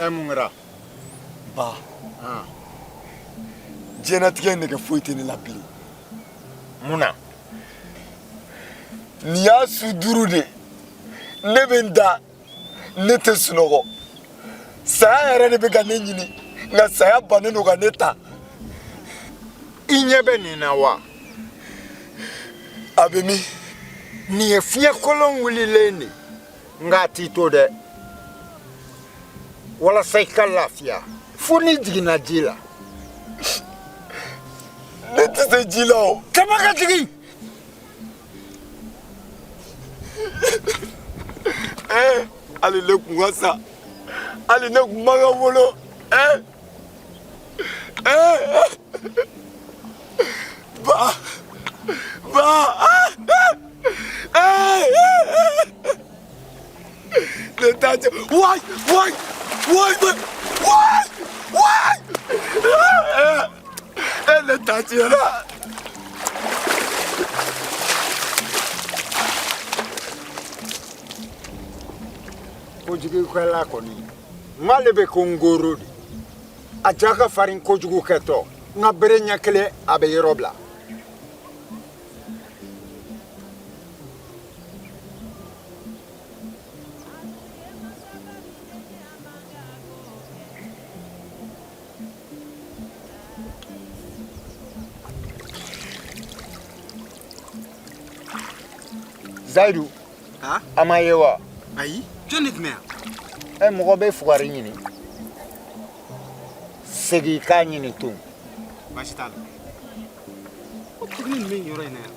Ɛ, mun kɛra? Ba, diɲɛnatigɛ nege foyi tɛ ne la bilen. Mun na? Nin y'a su 5 de, ne bɛ n da, ne tɛ sunɔgɔ. Saya yɛrɛ de bɛ ka ne ɲini, nka saya bannen don ka ne ta. I ɲɛ bɛ nin na wa? A bɛ min? Nin ye fiɲɛ kolon wulilen de, nka a t'i to dɛ. Walasa i ka lafiya, fo n'i jiginna ji la. Ne tɛ se ji la o. Tɛmɛ ka jigin. Hali ne kun ka sa, hali ne kun man ka wolo. Ba, ba, ne t'a cɛ. Wayi, wayi, wayi, wayi, wayi. Ne t'a tiɲɛna. Kojugukɛla kɔni, n k'ale bɛ ko ngoro de. A ja ka farin kojugu kɛtɔ, n ka bere ɲɛ kelen a bɛ yɔrɔ bila. Zayidu, a ma ye wa? Ayi, jɔn de tun bɛ yan? Ɛ, mɔgɔ bɛ fugari ɲini. Segin k'a ɲini tun. Baasi t'a la. Ko tuguni nin bɛ nin yɔrɔ in na yan.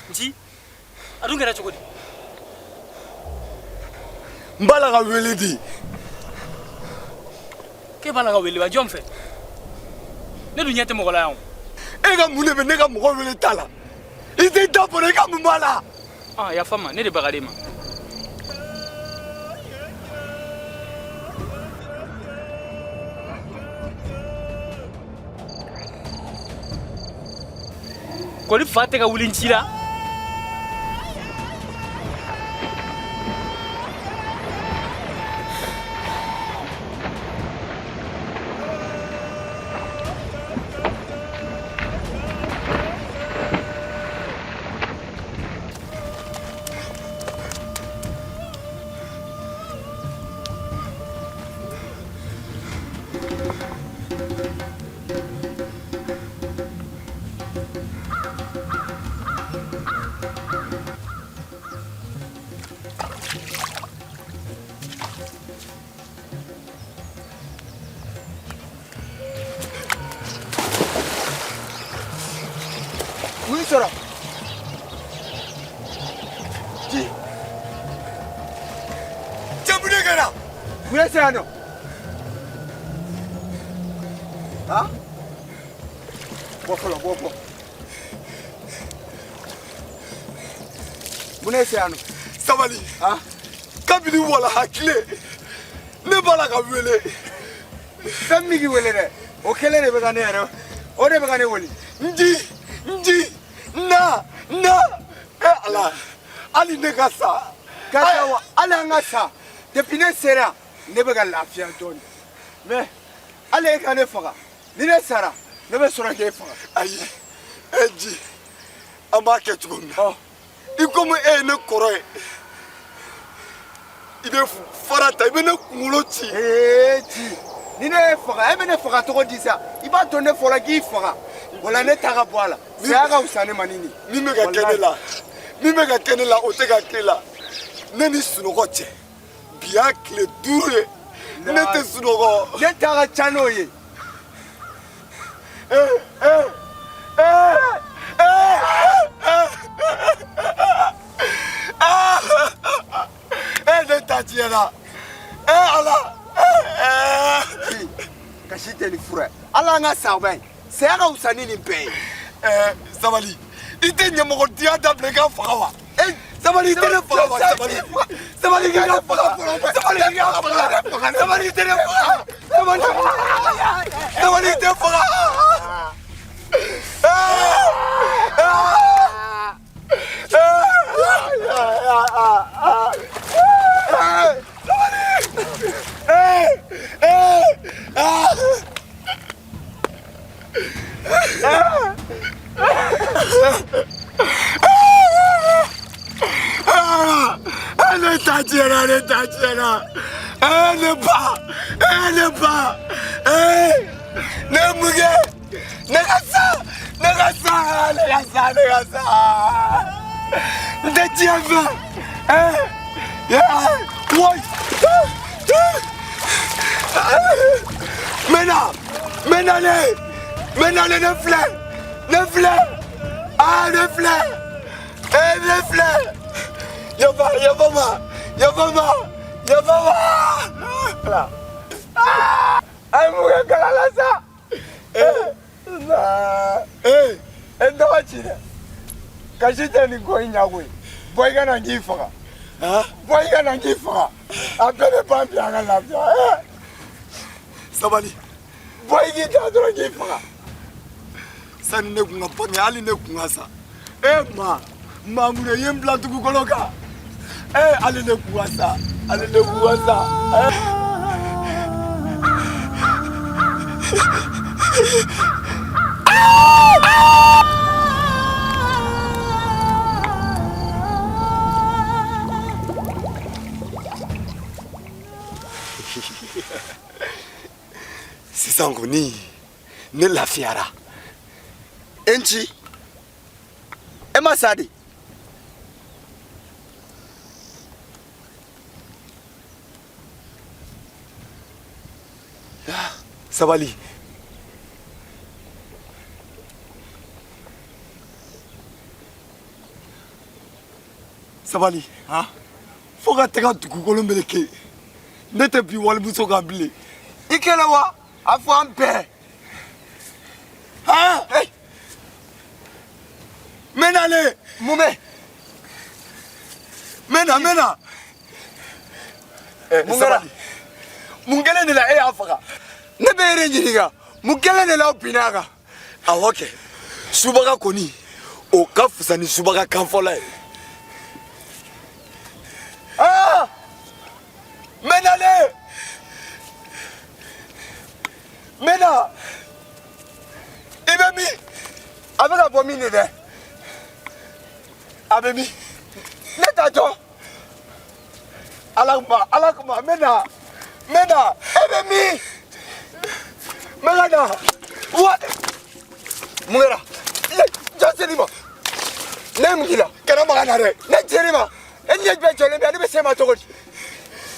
Nci, a dun kɛra cogo di? N b'a la ka wele de. K'e b'a la ka wele wa? Jɔn fɛ? Ne dun ɲɛ tɛ mɔgɔ la yan o. E ka mun de bɛ ne ka mɔgɔ wele ta la? I t'i da bɔrɔ, i ka mun b'a la? Ah, yafa n ma, ne de bagar'i ma. Kɔli fa tɛ ka wuli n ci la. Mun sɔrɔ? Ji. Cɛ, mun de kɛra? Mun de sera yan nɔ? Han? Bɔ fɔlɔ, bɔ, bɔ. Mun de sera yan nɔ? Sabali. Han? Kabini walaha tile, ne b'a la ka wele. Fɛn min k'i wele dɛ, o kelen de bɛ ka ne yɛrɛ, o de bɛ ka ne wele. N ji, n ji, na, na. E Ala, hali ne ka sa. Ka sa wa, hali an ka sa. Depuis ne sera, ne bɛ ka lafiya dɔɔnin. Mais hali e ka ne faga, ni ne sara, ne bɛ sɔrɔ k'e faga. Ayi, e ji, an b'a kɛ cogo min na. I komi e ye ne kɔrɔ ye, i bɛ fara ta, i bɛ ne kunkolo ci. Ee ci, ni ne ye faga, e bɛ ne faga cogo di sa? I b'a to ne fɔlɔ k'i faga, o la ne ta ka bɔ a la. Saya ka fisa ne ma ni nin. Min bɛ ka kɛ ne la, min bɛ ka kɛ ne la, o tɛ ka kɛ la. Ne ni sunɔgɔ cɛ, bi y'a tile 5 ye. Ne tɛ sunɔgɔ. Ne ta ka ca n'o ye. Ne ta tiɲɛna. Ala. Kasi tɛ nin fura ye. Ala an ka sa ba ye. Saya ka fisa ni nin bɛɛ ye. Sabali. I tɛ ɲɛmɔgɔdiya dabila i ka faga wa? Sabali i tɛ ne faga wa? Sabali. Sabali k'i ka faga fɔlɔ. Sabali k'i ka faga. Sabali i tɛ ne faga. Sabali. Sabali i tɛ faga. Ne ta tiɲɛna, ne ta tiɲɛna. Ne ba, ne ba, ne mun kɛ? Ne ka sa, ne ka sa, ne ka sa, ne ka sa. N tɛ diɲɛ fɛ. Woyi. N bɛ na, n bɛ nalen, n bɛ nalen, ne filɛ, ne filɛ. Aa, ne filɛ, ne filɛ. Yafa, yafa ma, yafa ma, yafa ma. A ye mun kɛ kala la sa? E tɔgɔ ci dɛ. Kasi tɛ nin ko in ɲɛ koyi. Bɔ i ka na n k'i faga. Bɔ i ka na n k'i faga. A bɛɛ bɛ ban bi, an ka lafiya. Sabali. Bɔ i k'i da dɔrɔn k'i faga. Sani ne kun ka bange, hali ne kun ka sa. Maa, maa mun de ye n bila dugukolo kan? Hali ne kun ka sa, hali ne kun ka sa. Sisan kɔni ne lafiyara. E nci, e ma sa de? Sabali. Sabali. Fo ka taga dugukolo meleke. Ne tɛ bi walimuso kan bilen. I kɛlɛ wa? A fɔ an bɛɛ. N bɛ nalen. Mun bɛ? N bɛ na, n bɛ na. Mun kɛra? Mun kɛlen de la e y'a faga? Ne bɛ e de ɲininka. Mun kɛlen de la aw binna a kan? Awɔ kɛ. Subaga kɔni, o ka fisa ni subaga kanfɔla ye. N bɛ nalen. N bɛ na. I bɛ min? A bɛ ka bɔ min de dɛ? A bɛ min? Ne t'a dɔn. Ala kuma, Ala kuma, n bɛ na. N bɛ na. E bɛ min? N bɛ ka na. Wa. Mun kɛra? Jɔn ser'i ma? Ne ye mun k'i la? Kana maga n na dɛ. Ne ser'i ma. E ɲɛ bɛɛ jɔlen bɛ yan, ne bɛ s'e ma cogo di?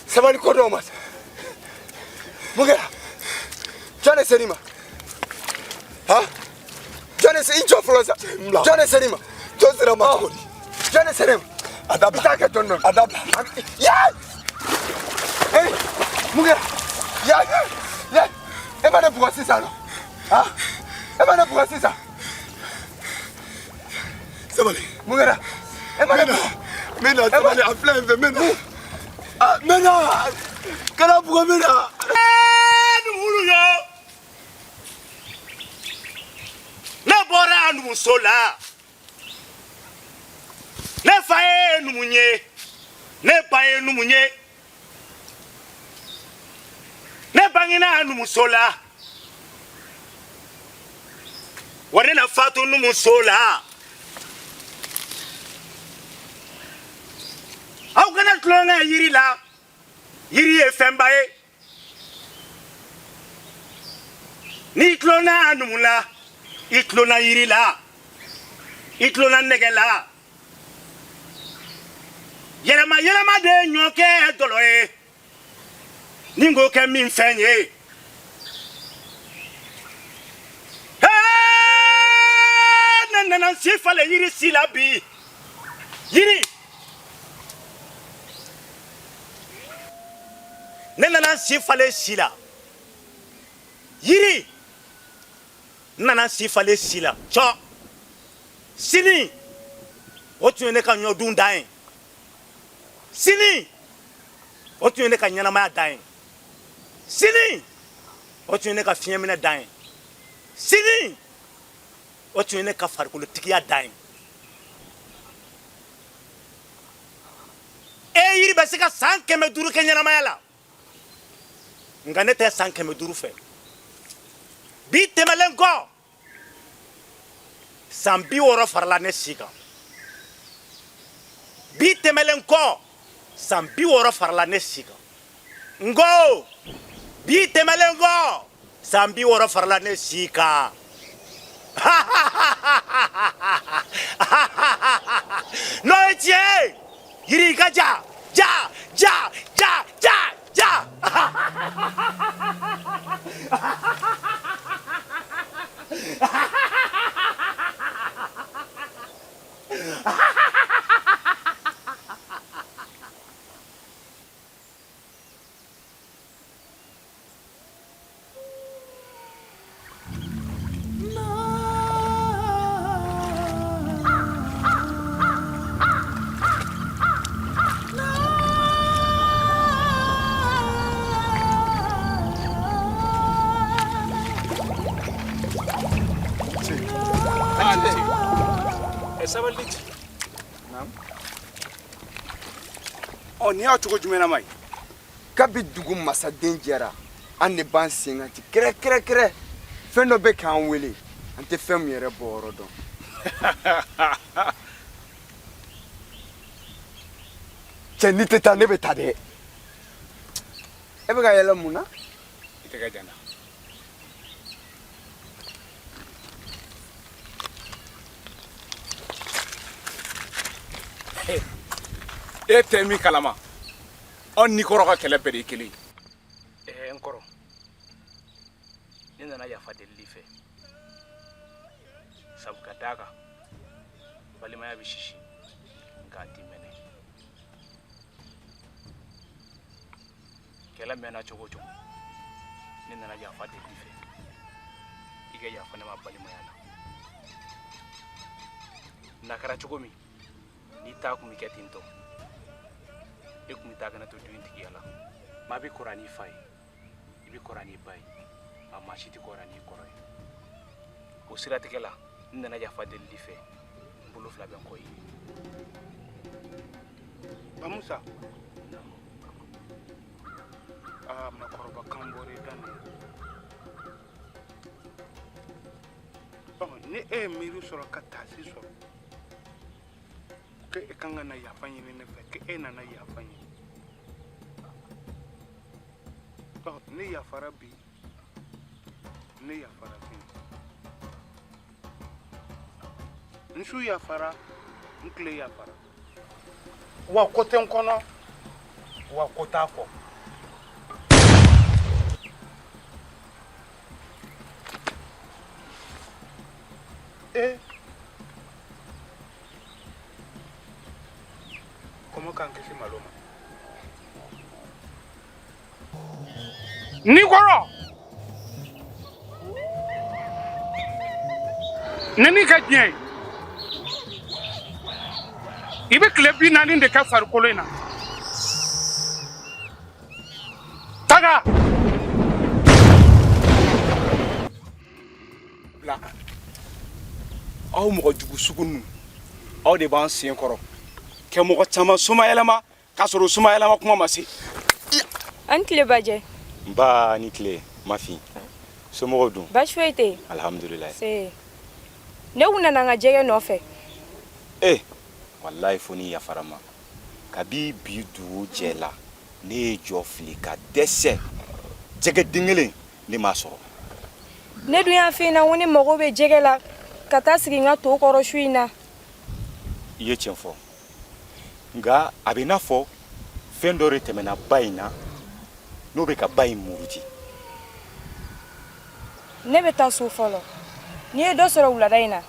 Sabali ko dɔw ma sa. Mun kɛra? Jɔn de ser'i ma? Han? Jɔn de se i jɔ fɔlɔ sa. Jɔn de ser'i ma? Jɔn sera ma cogo di? Jɔn de ser'i ma? A dabila. I t'a kɛ dɔɔni dɔɔni. A dabila. Yaa! Mun kɛra? Yaa! Yaa! E ma ne bugɔ sisan nɔ? Han? E ma ne bugɔ sisan? Sabali. Mun kɛra? E ma ne bugɔ? N bɛ na, sabali, a filɛ yen fɛ, n bɛ na. N bɛ na. Kana bugɔ, n bɛ na. Numulu yo. Ne bɔra numuso la. Ne fa ye numu ye. Ne ba ye numu ye. Ne bangena numuso la. Wa ne na fatu numuso la. Aw kana tulonkɛ yiri la. Yiri ye fɛnba ye. N'i tulonna numu la, i tulonna yiri la, i tulonna nɛgɛ la. Yɛlɛma yɛlɛma de ye ɲɔ kɛ dɔlɔ ye. Ni k'o kɛ min fɛn ye. Ne nana n si falen yiri si la bi. Yiri. Ne nana n si falen si la. Yiri. N nana n si falen si la. Cɔ. Sini. O tun ye ne ka ɲɔdun dan ye. Sini. O tun ye ne ka ɲɛnamaya dan ye. Sini. O tun ye ne ka fiɲɛminɛ dan ye. Sini. O tun ye ne ka farikolotigiya dan ye. E yiri bɛ se ka san 500 kɛ ɲɛnamaya la. Nka ne tɛ san 500 fɛ. Bi tɛmɛlen kɔ, san 60 farala ne si kan. Bi tɛmɛlen kɔ, san 60 farala ne si kan. N ko bi tɛmɛlen kɔ, san 60 farala ne si kan. N'o ye tiɲɛ ye, yiri i ka ja, ja, ja, ja, ja, ja. Sabali ci. Ɔ nin y'a cogo jumɛn na ma ye? Kabi dugu masaden jɛra, an de b'an sen kan ten kɛrɛ kɛrɛ kɛrɛ. Fɛn dɔ bɛ k'an wele, an tɛ fɛn min yɛrɛ bɔ yɔrɔ dɔn. Cɛ, n'i tɛ taa, ne bɛ taa dɛ. E bɛ ka yɛlɛ mun na? I tɛgɛ jana. E tɛ min kalama, aw ni kɔrɔ ka kɛlɛ bɛɛ de ye kelen ye. Ɛɛ, n kɔrɔ, ne nana yafa delili fɛ, sabu ka d'a kan balimaya bɛ sisi nka a ti mɛnɛ. Kɛlɛ mɛnna cogo o cogo, ne nana yafa delili fɛ, i ka yafa ne ma balimaya la. N'a kɛra cogo min, n'i ta kun bɛ kɛ ten tɔ, e kun bɛ taa ka ne to du in tigiya la. Maa bɛ kɔrɔ n'i fa ye, i bɛ kɔrɔ n'i ba ye, nka maa si tɛ kɔrɔ n'i kɔrɔ ye. O siratigɛ la, n nana yafa delili fɛ, n bolo fila bɛ n kɔ ye. Bamusa, aa, makɔrɔba kan bɔra i da nin. Ɔ, ni e ye miiri sɔrɔ ka taasi sɔrɔ ko e kan ka na yafa ɲini ne fɛ, ko e nana yafa ɲini, ɔ, ne yafara bi, ne yafara sini, n su yafara, n tile yafara. Wa ko tɛ n kɔnɔ, wa ko t'a kɔ. E kɔmɔ k'an kisi malo ma. Ni kɔrɔ, ne n'i ka diɲɛ ye, i bɛ tile 40 de kɛ farikolo in na. Taga. Bila aw mɔgɔ jugu sugu ninnu, aw de b'an sen kɔrɔ kɛ mɔgɔ caman somayɛlɛma k'a sɔrɔ somayɛlɛma kuma ma se. An tile, Bajɛ. Nba, ni tile, mafin. Somɔgɔw dun? Baasi foyi tɛ yen. Alhamdulilayi. Se ne kun nana n ka jɛgɛ nɔfɛ. Eh, walayi, fo ni yafara ma. Kabi bi dugu jɛ la, ne ye jɔ fili ka dɛsɛ, jɛgɛ den kelen ne m'a sɔrɔ. Ne dun y'a f'i ɲɛna ko ne mago bɛ jɛgɛ la ka taa sigi n ka to kɔrɔ su in na. I ye tiɲɛ fɔ, nka a bɛ n'a fɔ fɛn dɔ de tɛmɛna ba in na. N'o bɛ ka ba in muruti. Ne bɛ taa so fɔlɔ. N'i ye dɔ sɔrɔ wulada in na,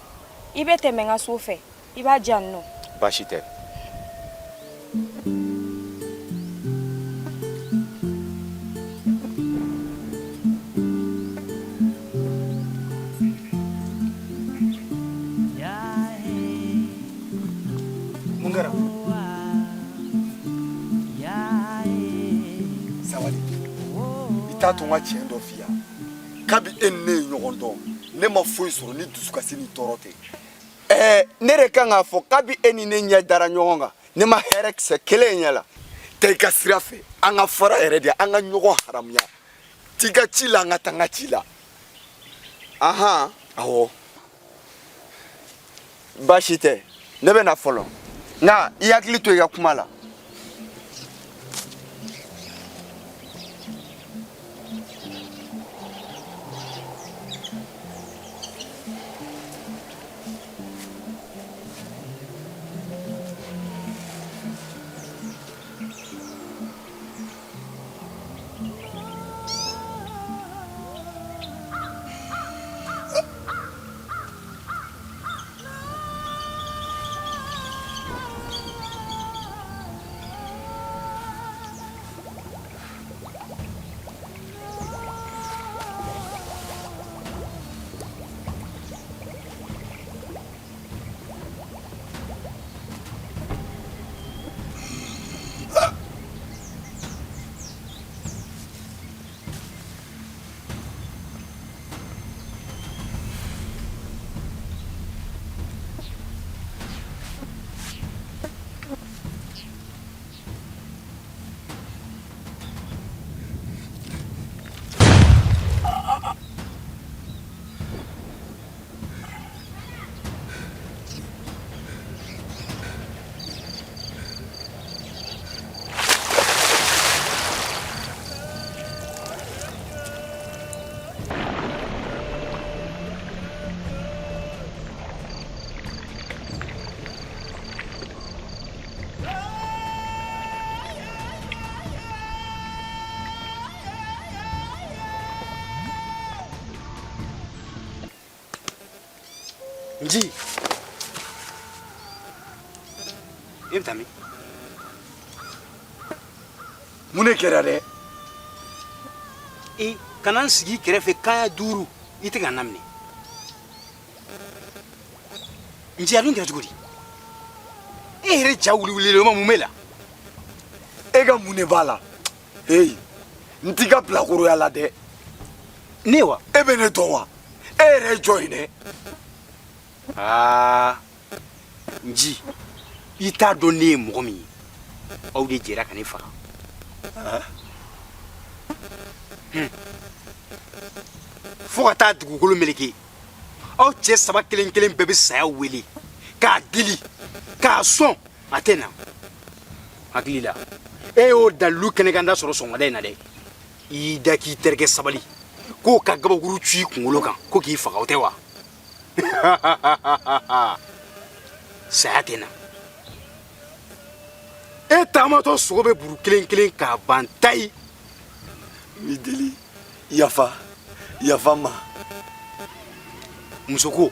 i bɛ tɛmɛ n ka so fɛ, i b'a di yan nɔ. Baasi tɛ. Mun kɛra? Sabali, i t'a to n ka tiɲɛ dɔ f'i ye. Kabi e ni ne ye ɲɔgɔn dɔn, ne ma foyi sɔrɔ ni dusukasi ni tɔɔrɔ tɛ. Ɛɛ, ne de kan k'a fɔ, kabi e ni ne ɲɛ dara ɲɔgɔn kan, ne ma hɛrɛ kisɛ kelen ɲɛ la. Taa i ka sira fɛ, an ka fara yɛrɛ de, an ka ɲɔgɔn haramuya. T'i ka ci la, an ka taa n ka ci la. Ahan. Awɔ. Baasi tɛ, ne bɛ na fɔlɔ, nka i hakili to i ka kuma la. Nci, e bɛ taa min? Mun de kɛra dɛ? E ka na n sigi i kɛrɛfɛ kaɲa 5, i tɛ ka n laminɛ. Nci, a dun kɛra cogo di? E yɛrɛ ja wuliwulilen, o ma mun b'e la? E ka mun de b'a la? Heyi, n t'i ka bilakoroya la dɛ. Ne wa? E bɛ ne dɔn wa? E yɛrɛ ye jɔn ye dɛ? Aa, Nci, i t'a dɔn ne ye mɔgɔ min ye. Aw de jɛra ka ne faga. Fo ka taa dugukolo meleke, aw cɛ 3 kelen kelen bɛɛ bɛ saya wele k'a deli k'a sɔn, a tɛ na. Hakili la, e y'o dalilu kɛnɛkanda sɔrɔ sɔgɔmada in na dɛ. I y'i da k'i terikɛ sabali k'o ka gabakuru ci i kunkolo kan ko k'i faga, o tɛ wa? Saya tɛ na. E taamatɔ sogo bɛ buru kelen kelen k'a ban tayi. N b'i deli, yafa, yafa n ma. Muso ko,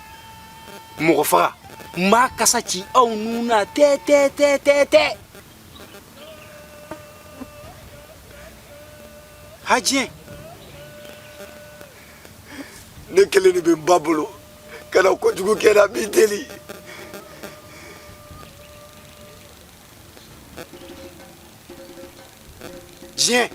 mɔgɔ faga, n b'a kasa ci aw nun na tɛ tɛ tɛ tɛ tɛ. Hajɛ. Ne kelen de bɛ n ba bolo, kana kojugu kɛ n na, n b'i deli. Diɲɛ.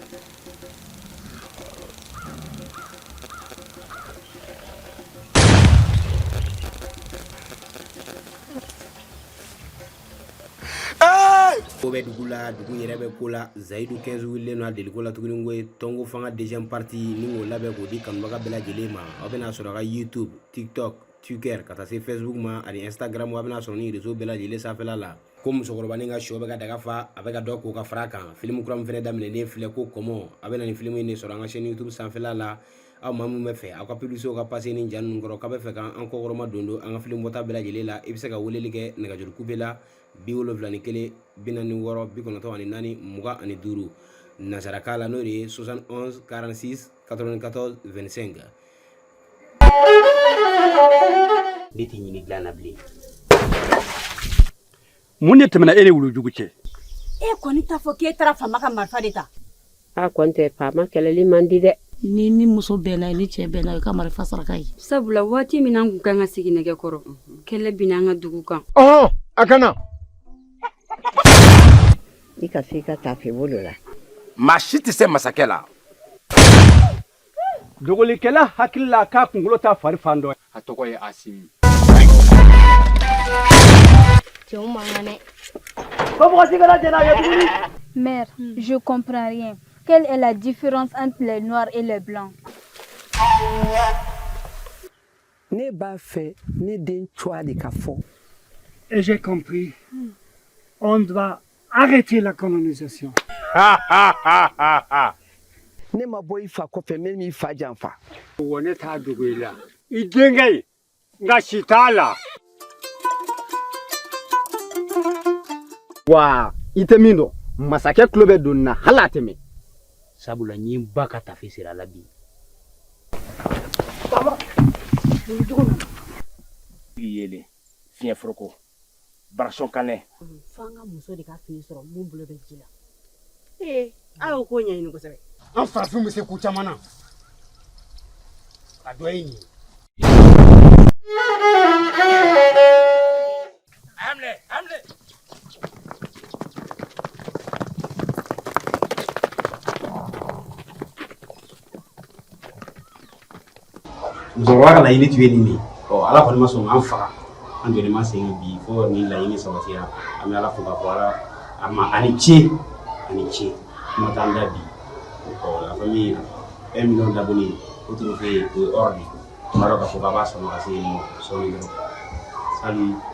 Ko bɛ dugu la, dugu yɛrɛ bɛ ko la. Zayidu 15 wulilen don a deliko la tuguni ko ye tɔnko fanga deuxième partie ni k'o labɛn k'o di kanubaga bɛɛ lajɛlen ma. Aw bɛna sɔrɔ a ka YouTube, TikTok, Twitter ka taa se Facebook ma ani Instagram. Aw bɛna sɔrɔ ni réseau bɛɛ lajɛlen sanfɛla la. Ko musokɔrɔbanin ka shɔ bɛ ka daga fa, a bɛ ka dɔ ko ka fara a kan. Filimu kura min fɛnɛ daminɛnen filɛ ko kɔmɔ, a bɛna nin filimu in de sɔrɔ an ka chaîne YouTube sanfɛla la. Aw maa min bɛ fɛ aw ka publicité ka passer ni ja ninnu kɔrɔ, k'a bɛ fɛ k'an kɔkɔrɔma don don an ka filimu bɔta bɛɛ lajɛlen la, i bɛ se ka weleli kɛ nɛgɛjuru kube la 71 46 94 25. Nansarakan la n'o de ye 71 46 94 25. Ne tɛ ɲini dilan na bilen. Mun de tɛmɛna e ni wulujugu cɛ? E kɔni t'a fɔ k'e taara faama ka marifa de ta. A kɔni tɛ faama kɛlɛli man di dɛ. Ni muso bɛnna ni cɛ bɛnna i ka marifa saraka ye. Sabula waati min an kun kan ka sigi nɛgɛ kɔrɔ, kɛlɛ binna an ka dugu kan. Ɔhɔn, a kana. I ka se i ka taafe bolo la. Maa si tɛ se masakɛ la. Dogolikɛla hakili la k'a kunkolo t'a fari fan dɔ. A tɔgɔ ye Asimi. Cɛw man kan dɛ. Ko mɔgɔ si kana jɛn n'a ye tuguni. Mère, je comprends rien. Quelle est la différence entre les noirs et les blancs? Ne b'a fɛ ne den cogoya de ka fɔ. Et j'ai compris. On doit arrêter la colonisation. Ne ma bɔ i fa kɔfɛ min m'i fa janfa. Wa ne t'a dogo i la. I denkɛ in, nka si t'a la. Wa i tɛ min dɔn, masakɛ tulo bɛ don nin na hali a tɛ mɛn. Sabula n ye n ba ka tafe siri a la bi. Yeelen fiɲɛ foroko barasɔn kanɛ. F'an ka muso de ka fini sɔrɔ mun bolo bɛ ji la. Ee, a y'o ko ɲɛɲini kosɛbɛ. An farafinw bɛ se ko caman na, a dɔ ye nin ye. A minɛ, a minɛ. Musokɔrɔba ka laɲini tun ye nin de ye. Ɔ Ala kɔni ma sɔn k'an faga, an jɔlen ma sen kan bi fo nin laɲini sabatira. An bɛ Ala fo k'a fɔ Ala a ma a ni ce, a ni ce. Kuma t'an da bi. Ɔ la famille, 1 million d'abonnés o trophée o ye or de ye. N b'a dɔn k'a fɔ k'a b'a sɔrɔ ka se yen nɔ sɔɔni dɔrɔn. Salut.